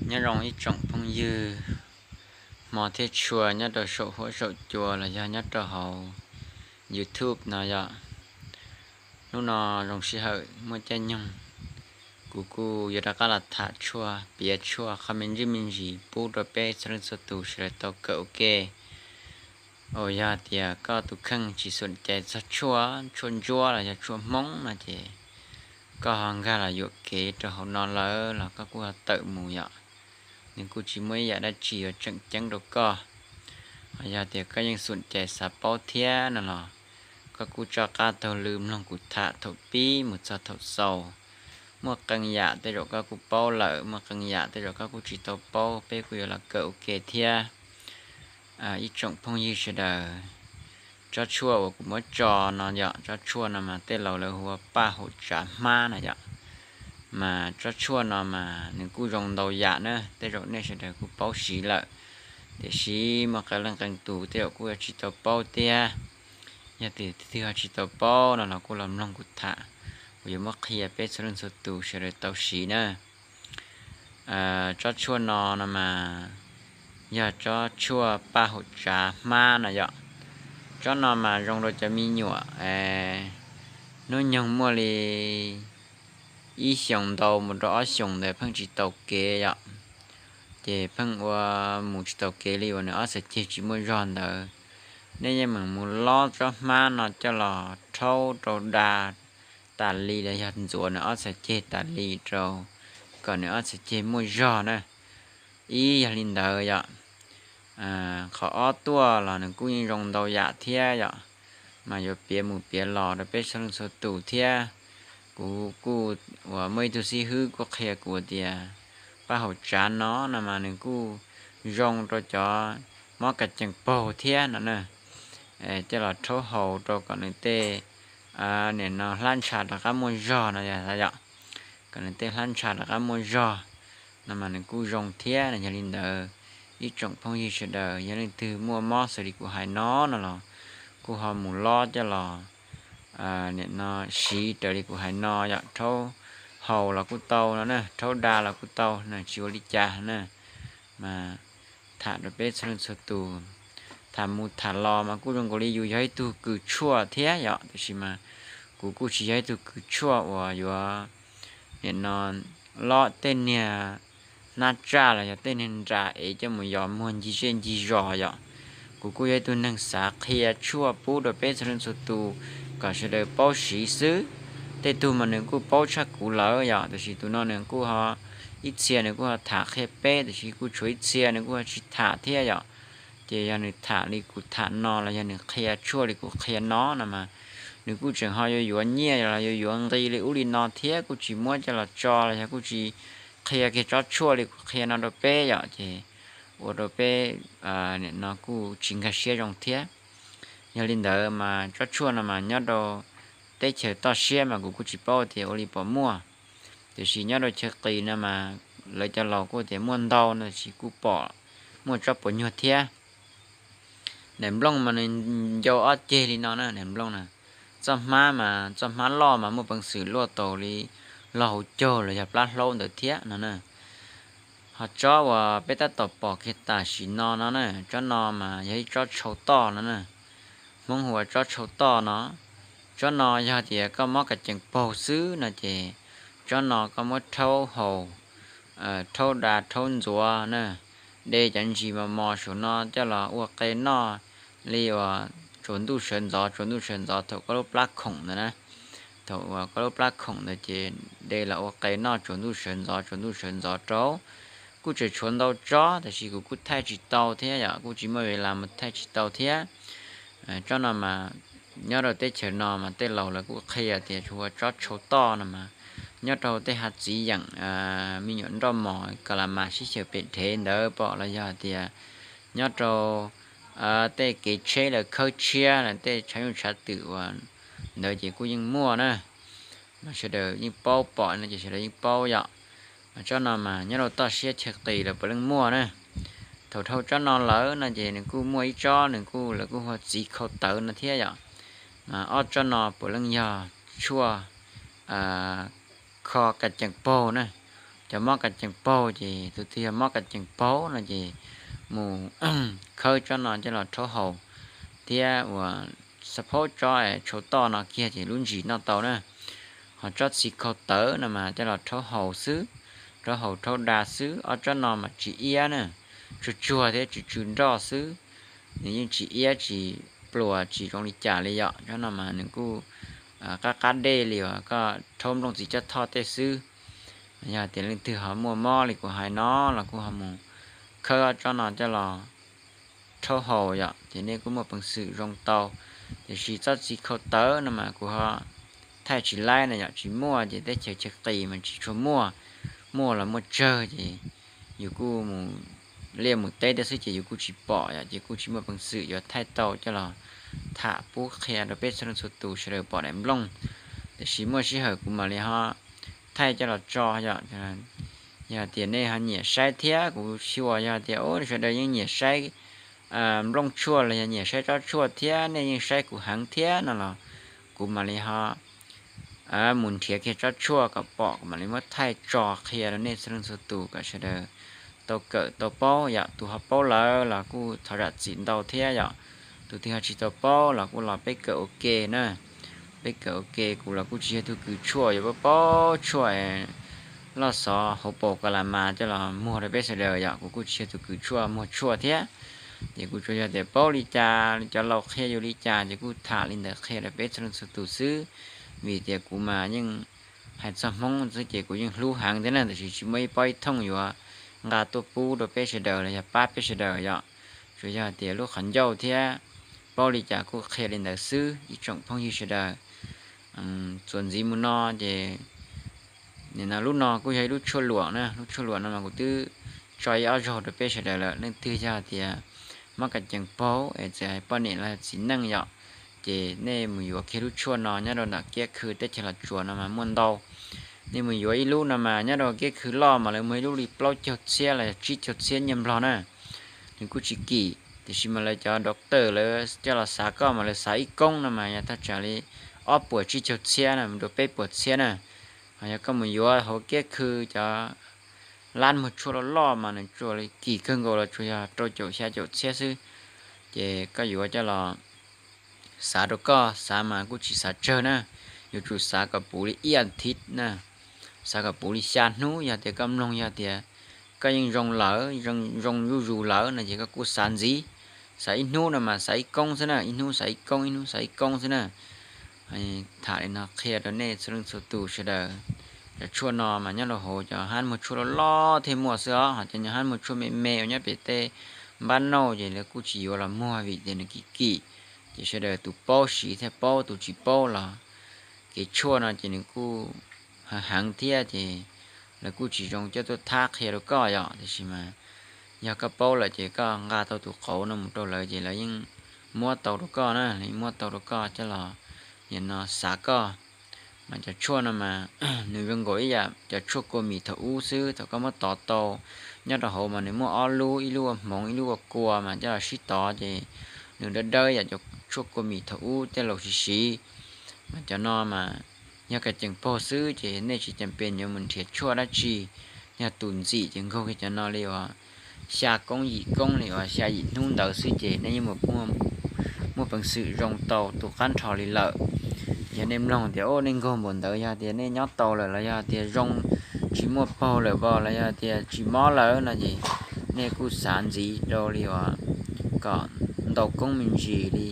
Nyob zoo ib tsoom phooj ywg hmov thiab tshua nyob rau saum huab saum cua los yog nyob rau hauv YouTube no yom. Hnub no zoo sij hawm muaj caij nyoog, kuv kuj yuav rov qab los tham tshuaj, piav tshuaj qhov me ntsis me ntsis pub rau peb txhua leej txhua tus sawv daws tau kawm ua ke. Uas yog tias koj tus kheej tsis xum cai txog tshuaj, tshuaj ntsuab los yog tshuaj Hmoob no ces koj ho nkag los yuam kev rau hauv no lawm los koj kuj ho tawm mus yom. Nws kuj tsis muaj ib yam dab tsi yuav tseem ceeb rau koj. Ho yog tias koj yeej xum cai xav paub thiab no los koj kuj tso qab taug lw mloog kuv tham thaum pib mus txog thaum xaus. Muaj qee yam tej zaum koj kuj paub lawm, muaj qee yam tej zaum koj kuj tsis tau paub, peb kuj yuav los kawm ua ke thiab. Ib tsoom phooj ywg sawv daws, tsob tshuaj uas kuv muab tso no yom, tsob tshuaj no mas tej laus lawv hu ua paj haum tsav hmab na yom. Mas tsob tshuaj no mas nws kuj zoo ntau yam na, tej zaum nej sawv daws kuj paub siv lawm, tiam sis muaj qee leej qee tus tej zaum kuj yuav tsis tau paub thiab. Yog tias twg ho tsis tau paub no los kuj los mloog kuv tham, kuv yuav muab qhia peb txhua leej txhua tus sawv daws tau siv na. Tsob tshuaj no no mas yog tsob tshuaj paj haum tsav hmab no yom. Tsob no mas zoo rau cov me nyuam hnub nyoog muaj li ib xyoos ntau mus rau ob xyoos ntawd pheej tsis tau kev yom. Ces pheej ua mus tsis tau kev li uas nws ob txhais ceg tsis muaj zog ntawd. Nej yeej meem mus lob tsob hmab no coj los rhaub rau da tas li los yog ntxuav nws ob txhais ceg tas li rau kom nws ob txhais ceg muaj zog na. Ib yog li ntawd yom. Qhov ob tuaj los nws kuj yeej zoo ntau yam thiab yom, mas yuav piav mus piav los rau peb txhua leej txhua tus thiab. Kuv kuj uas muaj ib tug xib hwb kuj qhia kuv tias paj haum tsav no no mas nws kuj zoo rau cov mob kas cees paug thiab no na. Coj los rhaub haus rau kom nws tej, nim no hlab ntsha rov qab muaj zog no yom. Kom nws tej hlab ntsha rov qab muaj zog no mas nws kuj zoo thiab no. Yog li ntawd, ib tsoom phooj ywg sawv daws yog leej twg muaj mob xws li kuv hais no no los kuj ho mus lob coj los nim no siv raws li kuv hais no yom, rhaub haus los kuj tau no na, rhaub da los kuj tau no, tsis ua li cas na. Mas tham rau peb txhua leej txhua tus, tham mus tham los mas kuj zoo nkaus li yus yog ib tug kws tshuaj thiab yom, tiam sis mas kuv kuj tsis yog ib tug kws tshuaj uas yuav nim no lob tej niag hnab tsaj los yog tej niag nra es coj mus yos muag ncig zej ncig zos yom. Kuv kuj yog ib tug neeg xav qhia tshuaj pub rau peb txhua leej txhua tus kom sawv daws paub siv xwb. Tej tug mas nws kuj paub tshaj kuv lawm yom, tiam sis tus no nws kuj ho ib txhia nws kuj ho tham qhia peb, tiam sis kuj tshuav ib txhia nws kuj ho tsis tham thiab yom. Ces yog nws tham li kuv tham no los yog nws qhia tshuaj li kuv qhia no no mas nws kuj tseem ho yuav yuav nyiaj los yuav yuav nqi li ub li no thiab, kuj tsis muab coj los tso los yog kuj tsis qhia kiag tsob tshuaj li kuv qhia no rau peb yom, ces ua rau peb nim no kuj tsis nkag siab zoo thiab. Yog li ntawd mas tsob tshuaj no mas nyob rau teb chaws toj siab mas kuv kuj tsis paub tias ua li pom muaj, tiam sis nyob rau chaw qis no mas lawv cov laus kuj tias muaj ntau no, tiam sis kuj pom muaj tsob puas nyuag thiab. Daim nplooj mas nws ncau ob ceg li no na, daim nplooj na. Txoj hmab mas txoj hmab loj mas muaj peev xwm luaj tau li lo hauv caug los yog plab hlaub ntawd thiab no na. Ho tsob uas peb tab tom pom kiag tam sim no no na, tsob no mas yog ib tsob tshau toj no na. Hmoob hu ua tsob tshau toj no. Tsob no yog tias koj mob kas cees paug xwb no ces tsob no koj muab rhaub haus, rhaub da rhaub ntxuav na, de cov ntsis mos mos saum no coj los ua qe noj li uas tsuas ntuj sawv ntxov tsuas ntuj sawv ntxov thaum koj lub plab khoom ntawd na. Thaum uas koj lub plab khoom ntawd ces de los ua qe noj tsuas ntuj sawv ntxov tsuas ntuj sawv ntxov rau. Kuj tseem tshuav ntau tsob tiam sis kuv kuj thaij tsis tau thiab yom, kuj tsis muaj ves las mus thaij tsis tau thiab. Tsob no mas nyob rau teb chaws no mas tej laus lawv kuj qhia tias hu ua tsob tshau toj no mas nyob rau tej hav txiv yeem, me nyuam nroj mos ka la mas sib xyaw pem dhev ntawd pom los yog tias nyob rau tej kev tsheb lawv khawb tshiab lawv tej tshav nyuj tshav twm uas ntawd ces kuj yeej muaj na. Mas sawv daws yeej paub, pom no ces sawv daws yeej paub yom. Mas tsob no mas nyob rau toj siab chaw qis lawv puav leej muaj na. Thaum dhau tsob no lawm no ces nws kuj muaj ib tsob nws kuj lawv kuj hu ua txiv khau tawv no thiab yom. Mas ob tsob no puav leej yog tshuaj kho kas cees paug na. cov mob ka cees paug ces tus twg yog mob ka cees paug no ces mus khawb tsob no coj los rhaub haus, thiab uas xav phaub tsob tshau toj no kiag ces lub ntsis noj tau na. Ho tsob txiv khau tawv no mas coj los rhaub haus xwb, rhaub haus rhaub da xwb, ob tsob no mas tsis iab na, tsuag tsuag thiab tsw tsw nroj xwb. Nws yeej tsis iab tsis pluas tsis zoo li cas li yom, tsob no mas nws kuj qab qab dej li uas koj rhaub nplooj txiv coj thoj tej xwb. Yog tias leej twg ho muaj mob li kuv hais no los kuj ho mus khawb ob tsob no coj los rhaub haus yom, ces nej kuj muaj peev xwm zoo tau. Tiam sis tsob txiv khau tawv no mas kuv ho thaij tsis laib na yom, tsis muaj ces teb chaws chaw qis mas tsis tshua muaj, muaj los muaj tsawg ces yus kuj mus liaj mus teb tej xwb ces yus kuj tsis pom yom, ces kuj tsis muaj peev xwm yuav thaij tau coj los tham pub qhia rau peb txhua leej txhua tus sawv daws pom daim nplooj. Tiam sis muaj sij hawm kuv mam li ho thaij coj los tso yom. Yog tias nej ho nyiam saib thiab, kuv xyuas yog tias sawv daws yeej nyiam saib nplooj tshuaj los yog nyiam saib tsob tshuaj thiab nej yeej saib kuv heev thiab no los kuv mam li ho mus nrhiav kiag tsob tshuaj kom pom, kuv mam li muab thaij tso qhia rau nej txhua leej txhua tus kom sawv daws tau kawm tau paub yom. Tus ho paub lawm los kuj thov zam txim ntau thiab yom. Tus twg ho tsis tau paub los kuj los peb kawm ua ke na. Peb kawm ua ke, kuv los kuj tsis yog tug kws tshuaj yuav paub paub tshuaj loj xov hauv paus ka la mas coj los muag rau peb sawv daws yom, kuv kuj tsis yog tug kws tshuaj muag tshuaj thiab. Ces kuv tsuas yog tias paub li cas, cov laus qhia yus li cas ces kuj tham li ntawd qhia rau peb txhua leej txhua tus xwb. Vim tias kuv mas yeej hais txog Hmoob xwb ces kuv yeej hlub heev thiab na, tiam sis tsis muaj ib pob ib thooj yuav nqa tuaj pub rau peb sawv daws los yog pab peb sawv daws yom. Tsuas yog tias lub qhov ncauj thiab paub li cas kuj qhia li ntawd xwb ib tsoom phooj ywg sawv daws. Txuas ntxiv mus no ces nim no lub no kuj yog ib lub tshuaj luam na, lub tshuaj luam no mas kuv twb tso ib ob zaug rau peb sawv daws lawm. Leej twg yog tias mob ka cees paug es txawm hais poj niam los txiv neej yom, ces nej mus yuav kiag lub tshuaj no nyob rau ntawm kiab khw teb chaws Los Tsuas no mas muaj ntau. Nej mus yuav ib lub no mas nyob rau kiab khw loj mas lawv muag ib lub li plaub caug txhiab los yog tsib caug txhiab nyiaj Nplog na. Nws kuj tsis kim, tiam sis mas lawv cov doctor lawv coj los xav koj mas lawv xav ib koob no mas yog thaj tsam li ob puas tsib caug txhiab na, mus rau peb puas txhiab na. Ho yog koj mus yuav hauv kiab khw cov lab muag tshuaj loj loj mas nws tsuas li kim kawg nkaus los tsuas yog rau caum xya caum txhiab xwb. Ces koj yuav coj los xav rau koj, xav mas kuj tsis xav tsawg na, yuav tsum xav kom puv li ib as thiv na, xav kom puv li xya hnub. Yog tias koj mloog yog tias koj yeej zoo lawm, zoo zuj zus lawm no ces koj kuj xav ntxiv. Xav ib hnub no mas xav ib koob xwb na, ib hnub xav ib koob, ib hnub xav ib koob xwb na. Tham li no qhia rau nej txhua leej txhua tus sawv daws. Cov tshuaj no mas nyob rau hauv cov hab muag tshuaj loj loj thiaj muaj xwb os, ho cov nyuag hab muag tshuaj me me uas nyob pem tej npab nauj ces lawv kuj tsis yuav los muag vim tias nws kim kim. Ces sawv daws tus paub siv thiaj paub, tus tsis paub los kev tshuaj no ces nws kuj heev thiab ces lawv kuj tsis zoo coj tuaj thab qhia rau koj yom. Tiam sis mas yog koj paub lawm ces koj nqa tau tus qauv no mus rau lawv ces lawv yeej muab tau rau koj na, lawv yeej muab tau rau koj coj los nim no xav koj. Mas cov tshuaj no mas nws zoo nkaus ib yam cov tshuaj kua mis thaum ub xwb, thaum koj muab tov tau nyob rau hauv mas nws muaj ob lub, ib lub ua hmoov ib lub ua kua mas coj los sib tov ces nws dawb dawb yam cov tshuaj kua mis thaum ub tej laus siv siv. Mas cov no mas yog ka cees paug xwb ces nej tsis cas pes yuav mus nrhiav tshuaj dab tsi. Yog tus ntxim ces nkaug kiag cov no li uas xya koob yim koob li uas xya yim hnub ntawd xwb ces nej yeej muaj peev xwm zoo tau tus qab nrho li lawm. Yog nej mloog tias nej nkaug npaum ntawd yog tias nej nyob tau lawm los yog tias zoo tsis muaj paug lawm pom los yog tias tsis mob lawm no ces nej kuj xav ntxiv rau li uas kom ntau koob me ntsis li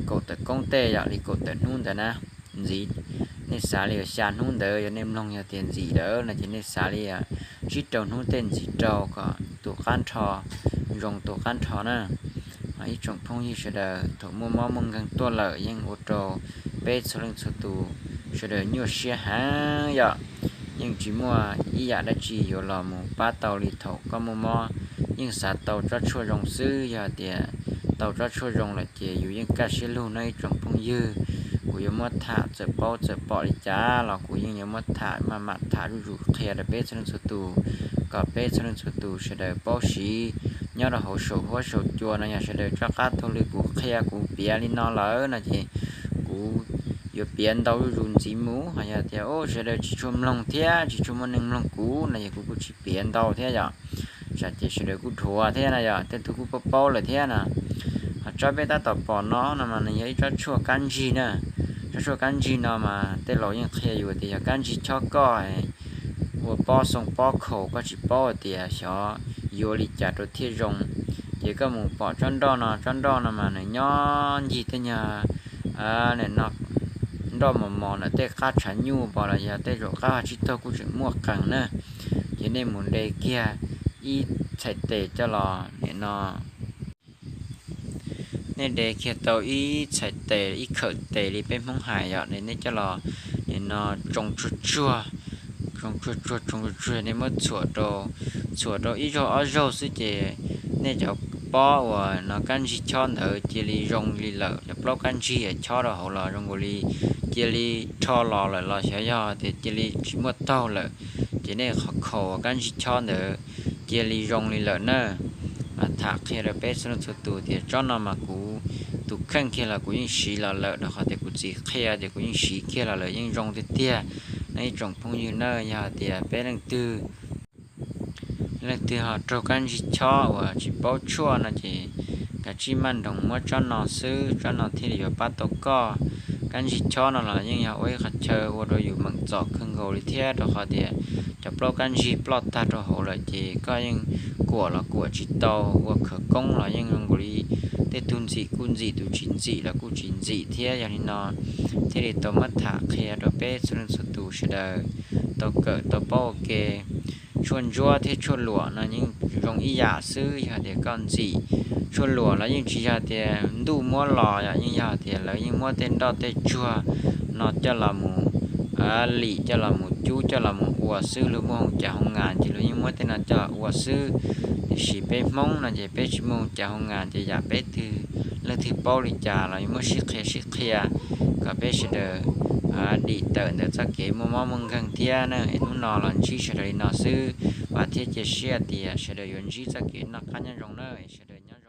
kaum tawm koob tej yom, li kaum tawm hnub ntawd na. Ntxiv, nej xav li uas xya hnub ntawd, yog nej mloog yog tias ntxim lawm no ces nej xav li tsib rau hnub tej ntxiv rau kom tus qab nrho zoo tus qab nrho na. Ib tsoom phooj ywg sawv daws, thaum muaj mob muaj nkeeg tuaj lawm yeej ua rau peb txhua leej txhua tus sawv daws nyuaj siab heev yom. Yeej tsis muaj ib yam dab tsi yuav los mus pab tau li thaum koj muaj mob. Yeej xav tau tsob tshuaj zoo xwb, yog tias tau tsob tshuaj zoo lawm ces yus yeej kaj siab lug no ib tsoom phooj ywg. Kuv yuav muab tham txawm paub txawm pom li cas los kuv yeej yuav muab tham maj mam tham zuj zus qhia rau peb txhua leej txhua tus, kom peb txhua leej txhua tus sawv daws paub siv. Nyob rau hauv saum huab saum cua no yog sawv daws tso qab taug lw kuv qhia kuv piav li no lawm no ces kuv yuav piav ntau zuj zus ntxiv mus. Ho yog tias sawv daws tsis tshua mloog thiab tsis tshua muaj neeg mloog kuv no yog kuv kuj tsis piav ntau thiab yom. Tsam ces sawv daws kuj dhuav thiab no yom, tej tug kuj paub paub lawm thiab no. Ho tsob peb tab tom pom no no mas nws yog ib tsob tshuaj kab ntsig na. Tsob tshuaj kab ntsig no mas tej laus yeej qhia yus tias yog kab ntsig chob koj ua pob xoo pob khaus, koj tsis paub hais tias xyov yuav li cas rau thiaj zoo. Ces koj mus pom tsob nroj no, tsob nroj no mas nws nyob ncig tej nyuag nroj mos mos ntawm tej qab tshav nyuj pom los yog tej zaum qab tsib taug kuj tseem muaj qees na. Ces nej mus de kiag ib txhais tes coj los nim no nej de kiag tau ib txhais tes ib khawm tes li peb Hmoob hais yom, nej coj los nim no tsoo tsuag tsuag, tsoo tsuag tsuag, tsoo tsuag tsuag, nej muab txhuam rau, txhuam rau ib zaug ob zaug xwb ces nej cov pob uas no kab ntsig chob ntawd cia li zoo li lawm. Cov plaub kab ntsig chob rau hauv los zoo nkaus li cia li rho los lawm los xyov yog tias cia li tsis muaj taug lawm. Ces nej qhov khaus uas kab ntsig chob ntawd cia li zoo li lawm na. Mas tham qhia rau peb txhua leej txhua tus tias tsob no mas kuv tus kheej kiag los kuv yeej siv los lawm, rau qhov tias kuv txiv qhia ces kuv yeej siv kiag los lawm, yeej zoo tiag tiag. Nej ib tsoom phooj ywg na, yog hais tias peb leej twg, leej twg ho raug kab ntsig chob uas tsis paub tshuaj no ces kav tsij maj nroos muab tsob no xwb, tsob no thiaj li yuav pab tau koj. Kab ntsig chob no los yeej yog ua ib qhov chaw ua rau yus meem txom kawg nkaus li thiab, rau qhov tias cov plaub kab ntsig ploj tag rau hauv lawm ces koj yeej kuam los kuam tsis tau, ua khawv koob los yeej zoo nkaus li tej tug ntxim kuj ntxim, tus tsis ntxim los kuj tsis ntxim thiab. Yog li no thiaj li tau muab tham qhia rau peb txhua leej txhua tus sawv daws tau kawm tau paub ua ke. Tshuaj ntsuab thiab tshuaj luam no yeej zoo ib yam xwb, yog tias koj ntxim. Tshuaj luam los yeej tsis yog tias ntuj muab los yom, yeej yog tias lawv yeej muab tej nroj tej tsuag no coj los mus lim, coj los mus cub, coj los mus ua xwb. Luag muaj hoo cas hoo nas ces luag yeej muab tej no coj los ua xwb. Tiam sis peb Hmoob no ces peb tsis muaj hoo cas hoo nas ces yam peb twg leej twg paub li cas los yuav muab sib qhia sib qhia kom peb sawv daws dim tawm ntawm txoj kev muaj mob muaj nkeeg thiab na. Es hnub no los ntsib sawv daws li no xwb, vam thiab cia siab tias sawv daws yuav ntsib txoj kev noj qab nyob zoo na. Sawv daws nyob